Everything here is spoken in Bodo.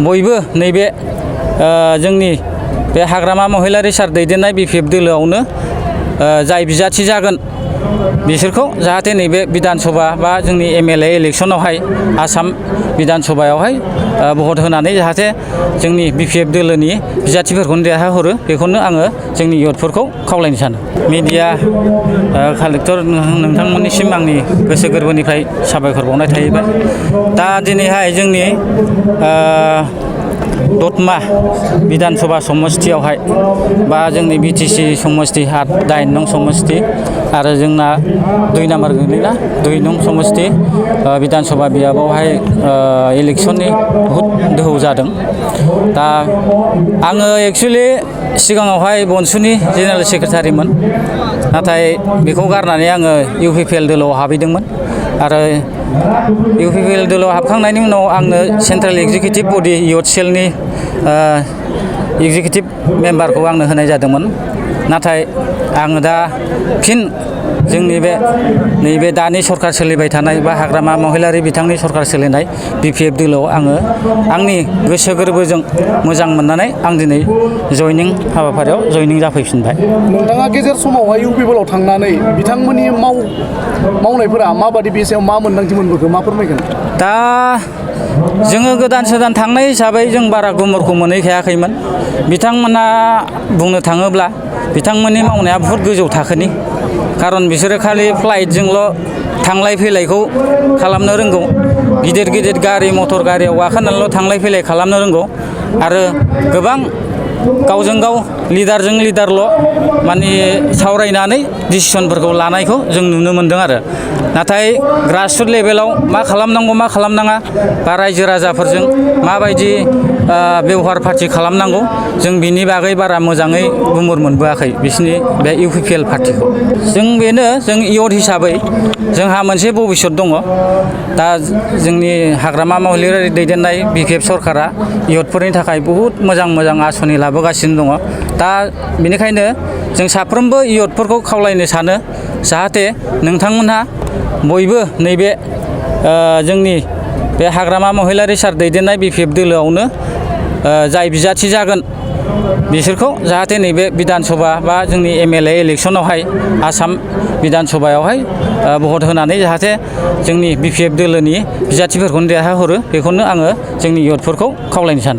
बयबो नैबे जोंनि बे हाग्रामा महिलारि सार दैदेननाय बिपिएफ दोलोआवनो जाय बिजाथि जागोन बिसोरखौ जाहाथे नैबे बिधान सभा बा जोंनि एमएलए इलेक्शनावहाय आसाम बिधान सभायावहाय भट होनानै जाहाथे जोंनि बिपिएफ दोलोनि बिजाथिफोरखौनो देरहाहरो बेखौनो आङो जोंनि इयुथफोरखौ खावलायनो सानो। मिडिया कालेक्टर नोंथांमोननिसिम आंनि गोसो गोरबोनिफ्राय साबायखर बावनाय थाहैबाय। दा दिनैहाय जोंनि दतमा बिधान सभा समस्थियावहाय बा जोंनि बिटिसि समस्ति 8 नं समस्ति आरो जोंना 2 नाम्बार गोलैना 2 नं समस्ति बिधान सभा बियाबावहाय इलेक्शननि बहुद दोहौ जादों। दा आङो एक्चुअलि सिगाङावहाय बनसुनि जेनेरेल सेक्रेटारिमोन, नाथाय बेखौ गारनानै आङो इउपिपिएल दोलोआव हाबहैदोंमोन आरो इउपिपिएल दोलोआव हाबखांनायनि उनाव आंनो सेन्ट्रेल एक्जिकिउटिभ बडि इयुथ सेलनि एक्जिकिउटिभ मेम्बारखौ आंनो होनाय जादोंमोन। नाथाय आङो दा फिन जोंनि बे नैबे दानि सरकार सोलिबाय थानाय बा हाग्रामा महिलारि बिथांनि सरकार सोलिनाय बिपिएफ दोलोआव आङो आंनि गोसो गोरबोजों मोजां मोननानै आं दिनै जयनिं हाबाफारियाव जयनिं जाफैफिनबाय। नोंथाङा गेजेर समावहाय इउपिपिएलआव थांनानै बिथांमोननि मावनायफोरा माबादि, बे सायाव मा मोन्दांथि मोनबोखो, मा फोरमायगोन? दा जोङो गोदान सोदान थांनाय हिसाबै जों बारा गुमुरखौ मोनहैखायाखैमोन। बिथांमोना बुंनो थाङोब्ला बिथांमोननि मावनाया बहुत गोजौ थाखोनि, खारन बिसोरो खालि फ्लाइटजोंल' थांलाय फैलायखौ खालामनो रोंगौ। गिदिर गिदिर गारि मटर गारियाव गाखोनानैल' थांलाय फैलाय खालामनो रोंगौ आरो गोबां गावजों गाव लिडारजों लिडारल' माने सावरायनानै डिसिसनफोरखौ लानायखौ जों नुनो मोन्दों आरो। नाथाय ग्रासरुट लेभेलाव मा खालामनांगौ मा खालामनाङा बा रायजो राजाफोरजों माबायदि बेवहार पार्टि खालामनांगौ जों बिनि बागै बारा मोजाङै गुमुर मोनबोआखै बिसिनि बे इउपिपिएल पार्टिखौ। जों बेनो जों इयुथ हिसाबै जोंहा मोनसे भबिष्यत दङ। दा जोंनि हाग्रामा महिलारि दैदेननाय बिपिएफ सरकारा इयुथफोरनि थाखाय बहुद मोजां मोजां आसनि लाबोगासिनो दङ। दा बेनिखायनो जों साफ्रोमबो इयुथफोरखौ खावलायनो सानो जाहाथे नोंथांमोनहा बयबो नैबे जोंनि बे हाग्रामा महिलारि सार दैदेननाय बिपिएफ दोलोआवनो जाय बिजाथि जागोन बिसोरखौ जाहाथे नैबे बिधान सभा बा जोंनि एमएलए इलेक्शनावहाय आसाम बिधान सभायावहाय भट होनानै जाहाथे जोंनि बिपिएफ दोलोनि बिजाथिफोरखौनो देरहाहरो बेखौनो आङो जोंनि इयुथफोरखौ खावलायनो सानो।